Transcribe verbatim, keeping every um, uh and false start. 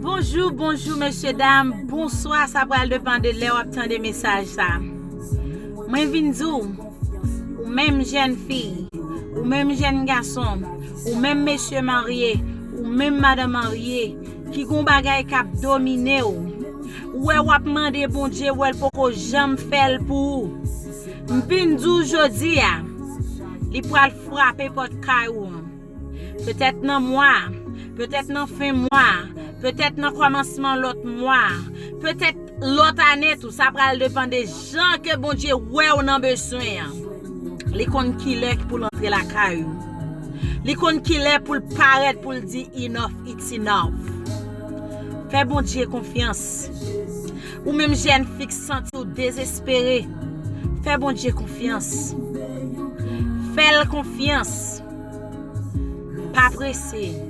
Bonjou, bonjou, mesye dam, bonswa, sa pral depann de lè w ap tande mesaj sa. Mwen vin di w, ou menm jèn fi, ou menm jèn gason, ou menm mesye marye, ou menm madan marye, ki gon bagay k ap domine w. Ou wè w ap mande Bondye, ou wè l poko janm fè l pou ou. M vin di w jodi a, li pral frape pòt kay ou an. Petèt nan mwa, petèt nan fen mwa, petèt nan kòmansman lòt mwa, petèt lòt ane tou, sa pral depann de jan ke Bondye wè w nan bezwen an. Li konn kilè pou l antre lakay ou. Li konn kilè pou l parèt pou l di enough, it's enough. Fè Bondye konfyans. Ou menm jèn fi k santi w dezespere, fè Bondye konfyans. Fè l konfyans. Pa prese.